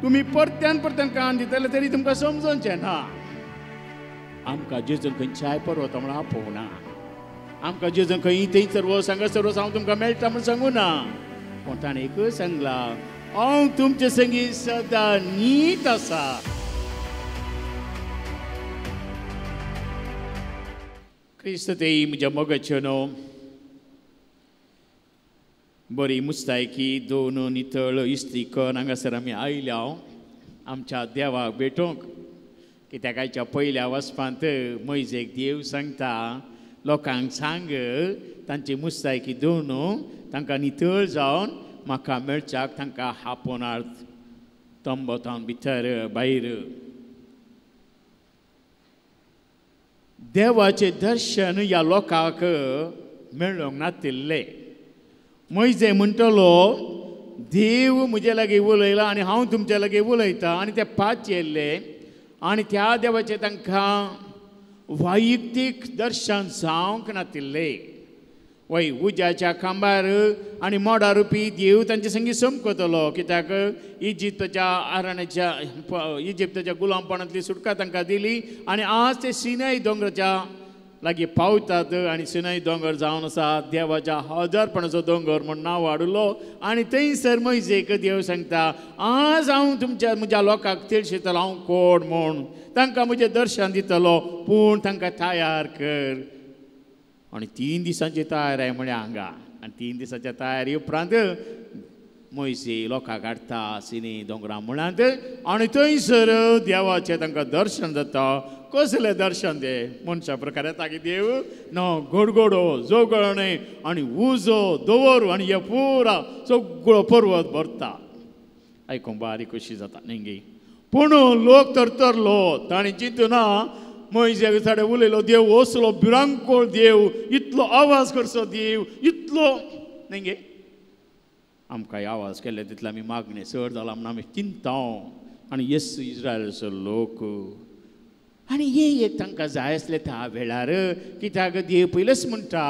तुमी परत्यान परत्यान कान दितले तरी तुमकां समजोवचें ना. आमकां जेजून खंयच्याय पर्वता म्हूण आपोवना, आमकां जेजून खंय थंयसर वच हांगासर वच हांव तुमकां मेळटा म्हूण सांगू ना. पूण ताणें एकूच सांगलां, हांव तुमचे संगी सदां नीत आसा. क्रिस्त तेई म्हज्या मोगाच्यो न्हू बरी मुस्तायकी दोन नितळ इस्त्री करून हांगासर आमी आयल्या आमच्या देवाक भेटूंक. कित्याक आयच्या पयल्या वचपांत मैजेक देव सांगता लोकांक सांग तांची मुस्तायकी दोन तांकां नितळ जावन म्हाका मेळच्याक तांकां आपोवणार तंबोतान भितर भायर. देवाचें दर्शन ह्या लोकांक मेळूंक नातिल्लें. मैजे म्हणटलो देव म्हजे लागीं उलयला आनी हांव तुमच्या लागीं उलयतां आनी ते पांच येयल्ले आनी त्या देवाचें तांकां वैयक्तीक दर्शन जावंक नातिल्लें. वय उज्याच्या खांबार आनी मोडा रुपी देव तांचे संगी समकतलो. कित्याक इजिप्ताच्या आरण्याच्या इजिप्ताच्या गुलामपणांतली सुटका तांकां दिली आनी आज ते सिनाई दोंगराच्या लागीं पावतात आनी सिनाई दोंगर जावन आसा देवाच्या हजारपणाचो दोंगर म्हूण नांव वाडलो. आनी थंयसर मैजेक देव सांगता आज हांव तुमच्या म्हज्या लोकांक तिळशेतलो हांव कोण म्हूण, तांकां म्हजें दर्शन दितलो, पूण तांकां तयार कर. आनी 3 दिसांची तयार म्हळ्यार हांगा. आनी 3 दिसांच्या तयारी उपरांत मैसे लोकांक हाडटा सिनी दोंगरा मुळांत आनी थंयसर देवाचें तांकां दर्शन जाता. कसलें दर्शन तें मनशा प्रकार येता की देव न गोडगोडो जोगळणे आनी उजो दवर आनी हे पुरा सगळो पर्वत भरता. आयकूंक बारीक खोशी जाता न्ही गे. पूण लोक तरतरलो ताणें चिंतना मैजे साडे उलयलो देव असलो भिरांकोळ देव, इतलो आवाज करचो देव, इतलो न्ही गे. आमकां आवाज केल्ले तितले आमी मागणें चड जाला म्हूण आमी चिंता आनी येसू इस्रायलचो लोक आनी हे एक तांकां जाय आसलें त्या वेळार. कित्याक देव पयलेच म्हणटा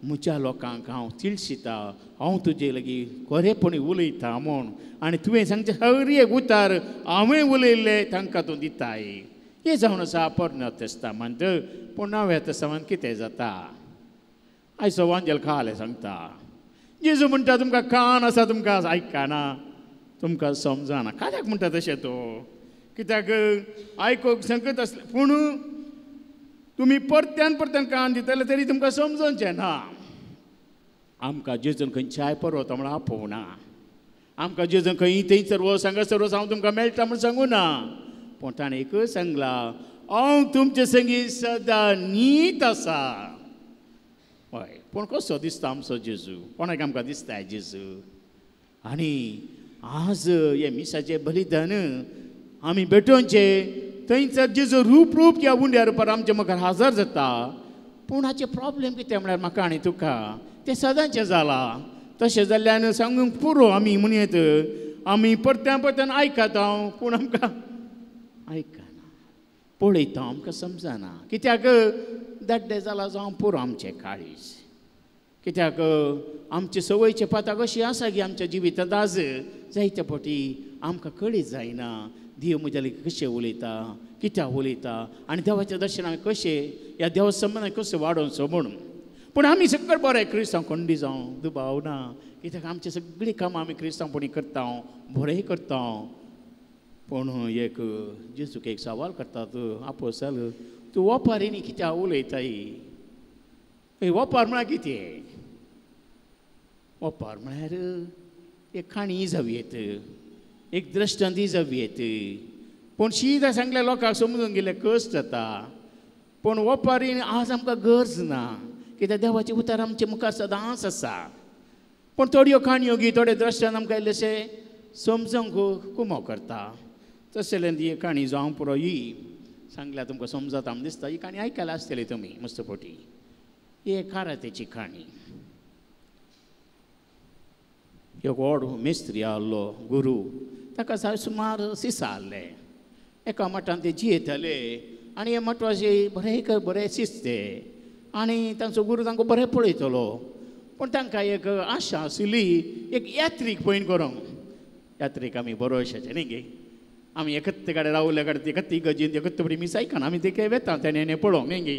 म्हज्या लोकांक हांव तिळशिता, हांव तुजे लागीं खरेपणी उलयता म्हूण आनी तुवें सांगचें हर एक उतार हांवें उलयल्लें तांकां तूं दिताय. हें जावन आसा पोरण्या तेस्तामांत. पूण नव्या तेस्तामांत कितें जाता आयचो वांजेल खालें सांगता. जेजू म्हणटा तुमकां कान आसा तुमकां आयकना, तुमकां समजना. कित्याक म्हणटा तशें तो? कित्याक आयकूंक सांगत आसलें पूण तुमी परत्यान परत्यान कान दितले तरी तुमकां समजोवचें ना. आमकां जेजून खंयच्याय पर्वता म्हूण आपोवना, आमकां जेजून खंय थंयसर वच हांगासर वच हांव तुमकां मेळटा म्हूण सांगू ना. पूण ताणें एकूच सांगलां हांव तुमचे संगी सदां नीत आसा. हय, पूण कसो दिसता आमचो जेजू? कोणाक आमकां दिसता जेजू? आनी आज हें मिसाचें बलिदान आमी भेटोवचें थंयसर जेजू रूप रूप ह्या उंड्या रुपार आमच्या मुखार हजर जाता. पूण हाचें प्रॉब्लेम कितें म्हळ्यार म्हाका आनी तुका तें सदांचें जालां. तशें जाल्ल्यान सांगूंक पुरो आमी म्हणयत आमी परत्यान परत्यान आयकता पूण आमकां आयकना, पळयता आमकां समजना. कित्याक दाड्डे जाला जावं पुरो आमचें काळीज. कित्याक आमचे संवयचे पातां कशी आसा की आमच्या जिवितांत आज जायते फावटी आमकां कळीत जायना देव म्हज्या लागीं कशें उलयता, कित्याक उलयता आनी देवाचें दर्शन आमी कशें ह्या देवा संबंदान कशें वाडोवचो म्हणून. पूण आमी सगळें बरें क्रिस्तांव कोंडी जावं दुबाव ना. कित्याक आमचीं सगळीं कामां आमी क्रिस्तांवपणी करता, बरें करता. पूण एक जेजूक एक सवाल करतात आपोसाल, तूं वोपारीनी कित्याक उलयताय? वोपार म्हळ्यार कितें? वोपार म्हळ्यार एक काणी जावं येत, एक दृश्टांती जावं येत. पूण शीदा सांगल्या लोकांक समजून गेले कश्ट जाता. पूण वोपारीन आज आमकां गरज ना. कित्याक देवाचें उतर आमचे मुखार सदांच आसा. पूण थोड्यो काणयो गी थोडे दृश्टांत आमकां इल्लेशें समजूंक कुमो करता. तशें ती काणी जावं पुरो ही सांगल्या तुमकां समजता म्हूण दिसता. ही काणी आयकल्या आसतली तुमी मस्त फावटी. ही एक कारात्याची काणी. एक व्हड मिस्त्री आहलो गुरू ताका सुमार सिसा आहले एका मठान ते जियेताले आनी हे मठवासी बरें बरें शिजते आनी तांचो गुरू तांकां बरें पळयतलो. पूण तांकां एक आशा आशिल्ली एक यात्रीक पळयन करूंक. यात्रीक आमी बरो अशें न्ही गे आमी एकत्र कडेन रावले कडेन एकत्र इगर्जेन एकत्र बरी मिस आयकना आमी ते वेता तेणें पळोवंक न्ही गे.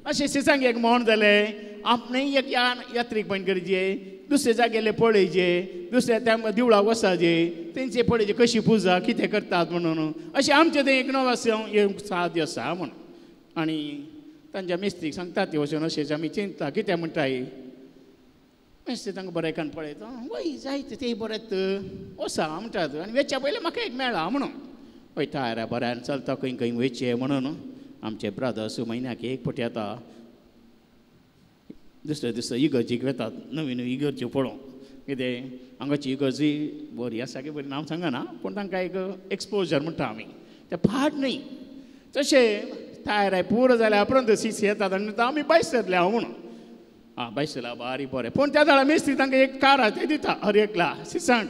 अशें सिसांक एक म्हण जालें आपणें एक यात्रीक पळयन करचे दुसरे जाग्याले पळयचे दुसऱ्या त्या देवळाक वचाचे तेंचे पळयचे कशी पुजा कितें करतात म्हणून अशें आमचें तें एक नवो एक साध्य आसा म्हणून. आनी तांच्या मिस्त्रीक सांगतात ते वचून अशें आमी चिंतता कितें म्हणटाय मिस्त्री तांकां बरें कान पळयता वय जायत तें बरें वसा म्हणटात आनी वेच्या पयलें म्हाका एक मेळ्ळा म्हणून वयता रे बऱ्यान चलता खंय खंय वयचें म्हणून. आमचे ब्रदर्स म्हयन्याक एक फावटी येता दुसरे दुसरे इगर्जीक वेतात नवी नवी इगर्ज्यो पळोवंक कितें हांगाची इगर्जी बरी आसा की बरी नांव सांगना पूण तांकां एक एक्सपोजर म्हणटा आमी तें फाट न्ही. तशें तयार पुरो जाल्या उपरांत सीस येतात आनी आमी भायर सरले हांव म्हणून आं भायर सरला बारीक बरें. पूण त्या वेळार मिस्त्री तांकां एक कार आसा तें दिता हर एकला सिसांक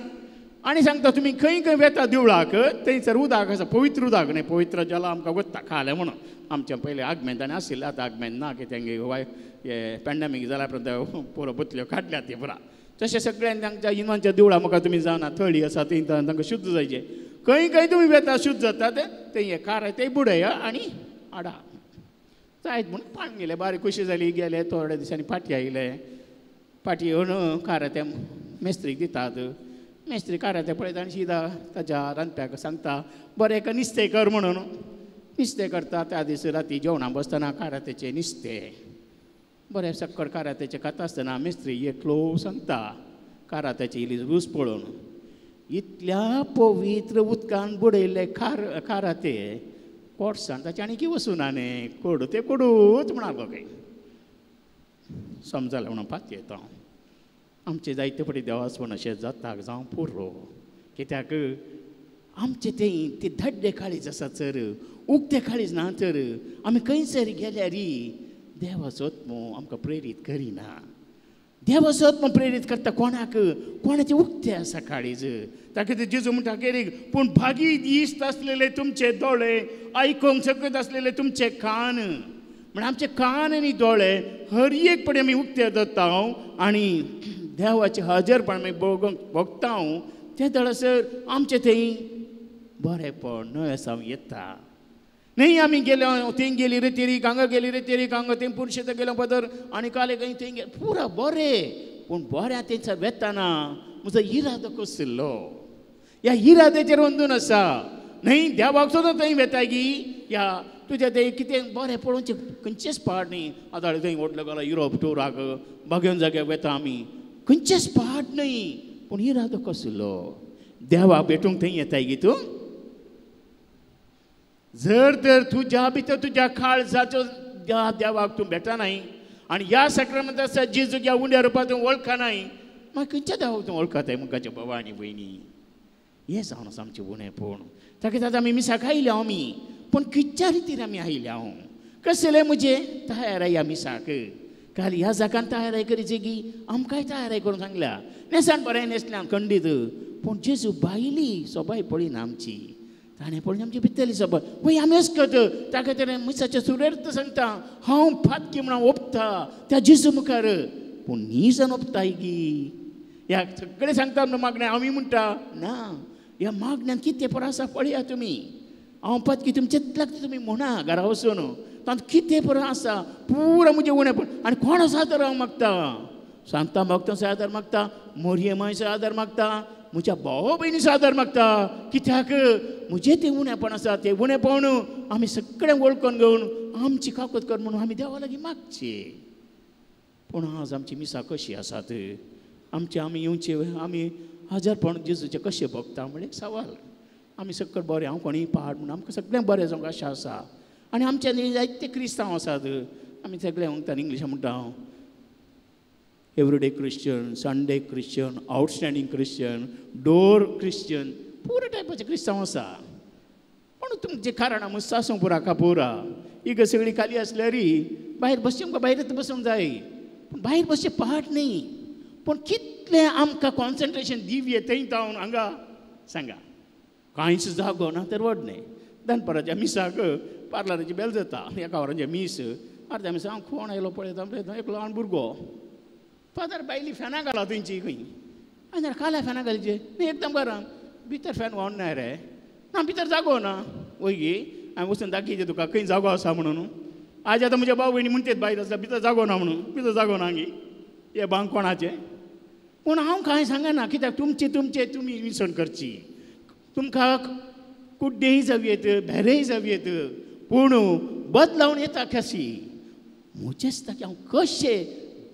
आनी सांगता तुमी खंय खंय वेता देवळाक थंयसर उदक आसा पवित्र उदक न्ही पवित्र जल आमकां वता खालें म्हणून. आमचें पयलें आगमेंत आनी आशिल्लें आतां आगमेंत ना की तेंगे हे पॅन्डेमीक जाल्या उपरांत पुरो बतल्यो काडल्यात ते पुरा. तशें सगळ्यांनी तांच्या इनवांच्या देवळां म्हाका तुमी जाणा थळी आसा थंय तांकां शुद्ध जायचें खंय खंय तुमी वेता शुद्ध जाता तें हें कार तें बुडया आनी हाडा जायत म्हणून पाण गेले बारीक खोशी जाली गेले थोड्या दिसांनी फाटी आयले फाटी येवन कार ते मेस्त्रीक दितात मेस्त्री कारातें पळयता आनी शिदा ताच्या रांदप्याक सांगता बरें एका निस्तें कर म्हणून. निस्तें करता त्या दीस राती जेवणाक बसतना कारात्याचें निस्तें बरें सक्कड कारात्याचें खाता आसतना मिस्त्री एकलो सांगता कारात्याची इल्ली रूच पळोवन इतल्या पवित्र उदकान बुडयल्ले कारातें कोटसाण ताचें आनी की वचूना न्ही कोडू तें कोडूच म्हणालो काय समजलें म्हणून पातयेता हांव. आमचें जायते फावटी देवासपण अशें जाता जावं पुरो कित्याक आमचें तें ती धड्डे काळीज आसा तर उक्तें काळीज ना तर आमी खंयसर गेल्यार देवाचो आत्मो आमकां प्रेरीत करिना. देवाचो आत्मो प्रेरीत करता कोणाक कोणाचें उक्तें आसा काळीज ताका ते जेजू म्हणटा केरीक पूण भागी दिस्त आसलेले तुमचे दोळे आयकूंक शकत आसलेले तुमचे कान म्हण आमचे कान आनी दोळे हर एक पडे आमी उक्ते दवरता आनी देवाचें हजरपण आमी भोगता ते दळसर आमचें थंय बरेंपण न्हय आसा येता न्ही. आमी गेले थंय गेली रे तेरीक हांगा गेली रे तेरीक हांगा थंय पुरुशेत गेलो पदर आनी काले खंय थंय गेले पुरा बरें पूण बऱ्या थंयसर वेतना म्हजो इरादो कसलो ह्या इराद्याचेर अंदून आसा न्ही. देवाक सुद्दां थंय वेताय गी ह्या तुज्या तें कितें बरें पळोवचें खंयचेच पाट न्ही. आतां थंय व्हडलो गेलो युरोप टुराक बागेवन जाग्याक वेता आमी खंयचेच पाट न्ही पूण इरादो कसलो देवाक भेटूंक थंय येताय गी तूं. जर तर तुज्या भितर तुज्या काळजाचो देवाक तूं भेटनाय आनी ह्या साक्रामेंताच्या जेजूक ह्या उंड्या रुपांत तूं वळखनाय मागीर खंयच्या देवाक तूं वळखताय मुखाच्या बाबा आनी भयणी. हें जावन आसा आमचें उणेपण. ताका आतां आमी मिसाक आयल्या आमी पूण खंयच्या रितीन आमी आयल्या हांव कसलें म्हजें तयार ह्या मिसाक काल ह्या जाकान तयाराय करीचे की आमकांय तयाराय करून सांगल्या न्हेसान बरें न्हेसल्या खंडीत पूण जेजू बायली सोबाय पळयना आमची ताणें पळोवन आमची भितरली सोबाय वय आमी अशें ताका तेणें मिसाच्या सुरेर सांगता हांव फातकी म्हणून ओपता त्या जेजू मुखार पूण न्ही जावन ओपताय गी ह्या सगळें सांगता म्हणून मागणें आमी म्हणटा ना ह्या मागण्यान कितें पळय आसा पळया तुमी हांव पातकी तुमचेच लागता तुमी म्हणा घरा वचून तातूंत कितें पळय आसा पुरो म्हजें उणेपण आनी कोणाचो आदार हांव मागता सांता भक्तांचो आदार मागता मोरये आदार मागता म्हज्या भाव भयणीचो आदार मागता कित्याक म्हजें तें उणेपण आसा तें उणेपण आमी सगळें वळखून घेवन आमची काकूत कर म्हणून आमी देवा लागीं मागची. पूण आज आमची मिसां कशी आसात आमचे आमी येवचे आमी हजारपण जेजूचें कशें भोगता म्हळ्यार एक सवाल. आमी सगळें बरें हांव कोणीय पाड म्हणून आमकां सगळें बरें जावंक आशा आसा आनी आमच्या जायते क्रिस्तांव आसात आमी सगळे म्हणटा इंग्लिशान म्हणटा हांव everyday Christian, Sunday Christian, outstanding Christian, door Christian, पुरो टायपाचे क्रिस्तांव आसा. पूण तुमचें कारणां मुस्ता आसूंक पुरा कापुरा ही सगळी खाली आसल्यार भायर बसचें आमकां भायरच बसूंक जाय पूण भायर बसचें पाठ न्ही. पूण कितलें आमकां कॉन्सन्ट्रेशन दिवये थंय जावन हांगा सांगा कांयच जागो ना तर व्हड न्हय. दनपाराच्या मिसाक पार्लराची बेल जाता एका वरांचें मीस अर्द्या मिसाक हांव कोण आयलो पळयता पळयता एक ल्हान भुरगो फादर बायली फॅनां घाला थंयची खंय आनी काल्या फॅनां घालचे न्ही एकदम घरान भितर फॅन व्हांवन ना रे ना भितर जागो ना वय गी हांवें वचून दाखयचें तुका खंय जागो आसा म्हणून. आज आतां म्हज्या भाव भयणी म्हणटात बायल आसता भितर जागो ना म्हणून भितर जागो ना गी हे बांग कोणाचें. पूण हांव कांय सांगना कित्याक तुमचे तुमचे तुमी विसण करची तुमकां कुड्डेय जावं येत भेरेय जावं येत पूण बदलावन येता कशी म्हजें दिसता की हांव कशें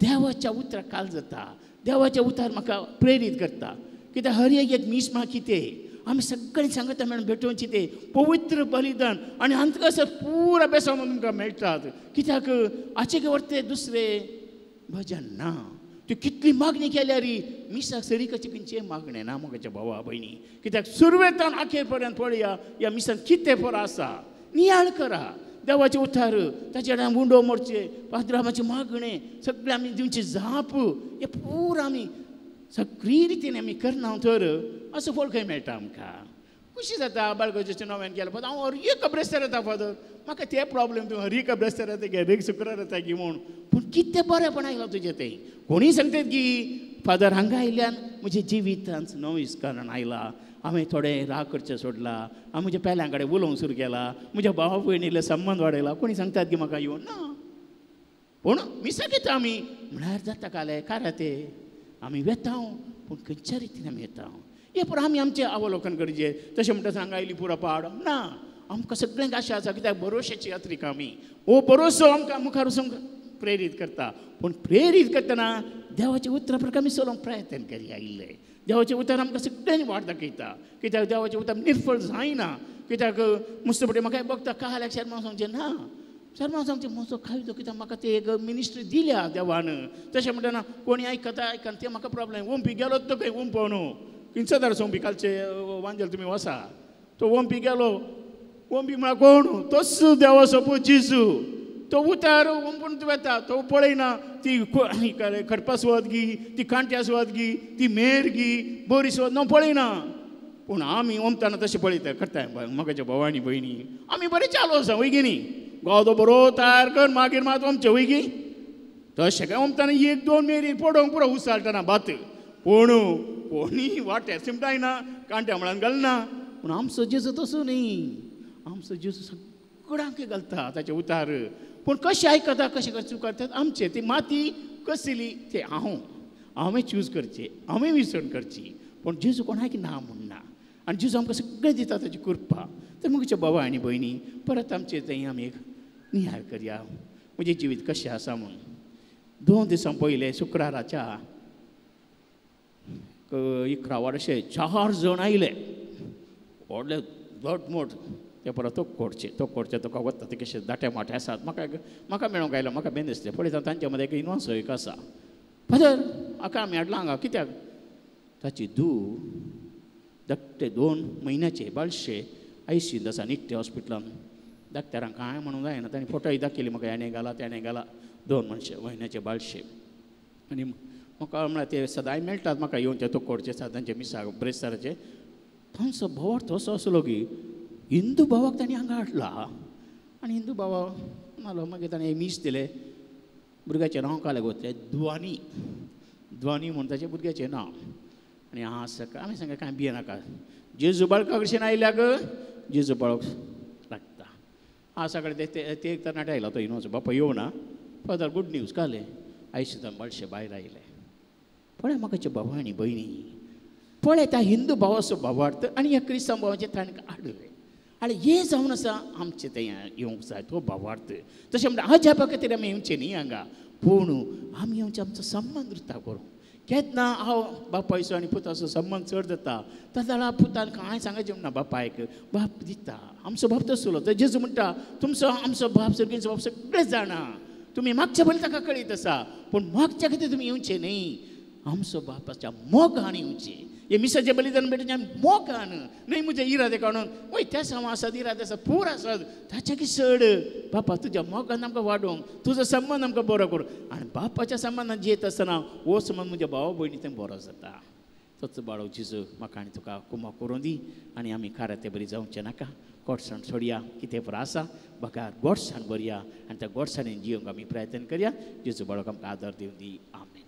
देवाच्या उतराक काल जाता देवाच्या उतार म्हाका प्रेरीत करता कित्याक हर एक एक मीस म्हाका कितें आमी सगळीं सांगता म्हणून भेटोवची तें पवित्र बलिदान आनी हांकां पुरा बेसांव तुमकां मेळटात कित्याक आचे वरते दुसरे भजन ना. ती कितली मागणी केल्यार मिसाक सरी कशी खंयचें मागणें ना म्हज्या भावा भयणी कित्याक सुरवेतान आखेर पर्यंत पळया ह्या मिसान कितें फरक आसा नियाळ करा देवाचें उतार ताचे कडेन उंडो मोडचे पाद्रामाचें मागणें सगळें आमी दिवची जाप हें पुरा आमी सगळी रितीन आमी करना तर असो फळ खंय मेळटा आमकां. खुशी जाता बाळगोजेचें नव्यान केलें फादर हांव हर एक ब्रेस्तार येता फादर म्हाका ते प्रॉब्लेम तूं हर एक ब्रेस्तार येता गे हर शुक्रार येता की म्हूण पूण कितें बरेंपण आयलां तुजें तें कोणीय सांगतात की फादर हांगा आयल्यान म्हज्या जिवितांत नवीस कारण आयला हांवें थोडें राग करचें सोडला हांवें म्हज्या पेल्यां कडेन उलोवंक सुरू केला म्हज्या भावा भयणीले संबंद वाडयला. कोणी सांगतात की म्हाका येवन ना पूण मिसाक येता आमी म्हळ्यार जाता काले कारा ते आमी वेता पूण खंयच्या रितीन आमी येता हे पूण आमी आमचें अवलोकन करचें. तशें म्हणटा हांगा आयली पुरो पाड ना आमकां सगळ्यांक आशा आसा कित्याक भरोश्याची यात्रीक आमी हो भरोसो आमकां मुखार वचूंक प्रेरीत करता. पूण प्रेरीत करतना देवाच्या उतरा प्रकार आमी चलोवंक प्रयत्न करया इल्लें देवाचें उतर आमकां सगळ्यांनी वाट दाखयता कित्याक देवाचें उतर निर्फळ जायना कित्याक मुस्तपटी म्हाका बघता काल एक शेर्मांव सांगचें ना शेर्मांव सांगचें म्हजो खायतो कित्याक म्हाका ते एक मिनिस्ट्री दिल्या देवान. तशें म्हणटना कोणी आयकता आयकना तें म्हाका प्रॉब्लेम ओंपी गेलो तो खंय ओंपो न्हू किंचदार सोंपी कालचे वांजेल तुमी वसा तो ओंपी गेलो ओंपी म्हळ्यार कोण तोच देवाचो पूत जेजू तो उतार ओंपून वेता तो पळयना ती खडपा सुवात गी ती कांट्या सुवात गी ती मेर गी बरी सुवात न्हू पळयना. पूण आमी ओंपतना तशें पळयता करताय म्हज्या भाव आनी भयणी आमी बरें चालू आसा वय गी न्ही गांव बरो तयार कर मागीर मात ओमचें वय गी तशें काय ओमतना एक दोन मेरी पडोवंक पुरो उसाळटना भात पूण कोणी वाट्यार सिमटायना कांट्या म्हळ्यान घालना. पूण आमचो जेजू तसो न्ही आमचो जेजू सगळ्यांक घालता ताचें उतार. पूण कशें आयकता कशें कशें करतात आमचें ती माती कसली तें हांव हांवें चूज करचें हांवें विसण करची पूण जेजू कोणाक ना म्हणना आनी जेजू आमकां सगळें दिता ताची कृपा. तर म्हज्या बाबा आनी भयणी परत आमचें थंय आमी एक नियाळ करया म्हजें जिवीत कशें आसा म्हूण. 2 दिसां पयलें शुक्राराच्या 11 वर अशें 4 जण आयले व्हडले दोट मोट ते परत तो कोडचे तो कोडचे तुका वता ते कशे दाटे मोठे आसात म्हाका म्हाका मेळोंक आयलो म्हाका बेन दिसलें पळयता तांच्या मदें एक इनोसो एक आसा फादर हाका आमी हाडला हांगा कित्याक ताची धूव धाकटे 2 म्हयन्याचे बाळशे आयसीयूंत आसा निकटे हॉस्पिटलान डाक्टरांक कांय म्हणूंक जायना तांणी फोटोय दाखयली म्हाका हेणें घाला तेणें घाला 2 म्हयन्याचे बाळशे. आनी म्हाका म्हळ्यार ते सदांय मेळटात म्हाका येवन ते तोकोडचे तांचे मिसाक ब्रेस्ताराचे तांचो भावार्थ असो आसलो की हिंदू भावाक तांणी हांगा हाडला आनी हिंदू भावा म्हणालो मागीर ताणें मीस दिलें भुरग्याचें नांव कालें गोतलें द्वानी द्वानी म्हूण ताचें भुरग्याचें नांव. आनी हांव सकाळ आमी सांगलें कांय भियेनाका जेजू बाळका कशेन आयल्याक जेजू बाळक लागता. हांव सकाळीं ते एक तरणाटे आयलो तो इनोचो बापा येवना फादर गूड न्यूज कालें आयसुदां बाळशे भायर आयले. पळय म्हाका भावा आनी भयणी पळय त्या हिंदू भावाचो भावार्थ आनी ह्या क्रिस्तांव भावाचें ताणें हाडलें आनी हें जावन आसा आमचें तें येवंक जाय तो भावार्थ. तशें म्हणटा अजापा खातीर आमी येवचें न्ही हांगा पूण आमी येवचें आमचो संबंद उरता करूं केन्ना हांव बापायचो आनी पुताचो संबंद चड जाता ताका पुतान कांय सांगायचें म्हणना बापायक बाप दिता आमचो बाप तसलो. तर जेजू म्हणटा तुमचो आमचो बाप सर्गीचो बाप सगळें जाणा तुमी मागच्या पयलीं ताका कळीत आसा पूण मागच्या खातीर तुमी येवचें न्ही आमचो बापाच्या मोगान येवचें. हे मिसाचें बलिदान भेटोवचें आमी मोगान न्हय म्हजे इरादे काडून वय त्या हांव आसात इरादे आसा पूर आसात ताच्या की चड बापा तुज्या मोगान आमकां वाडोवंक तुजो संबंद आमकां बरो करूं आनी बापाच्या संबंदान जियेत आसतना हो संबंद म्हज्या भावा भयणी तें बरो जाता. तोच बाळो जेजू म्हाका आनी तुका कुमक करूं दी आनी आमी काराते बरी जावचें नाका. गोडसाण सोडया कितें पुरो आसा बघार गोडसाण भरया आनी त्या गोडसाणेन जिवंक आमी प्रयत्न करया. जेजू बाळक आमकां आदार दिवं दी. आमेन.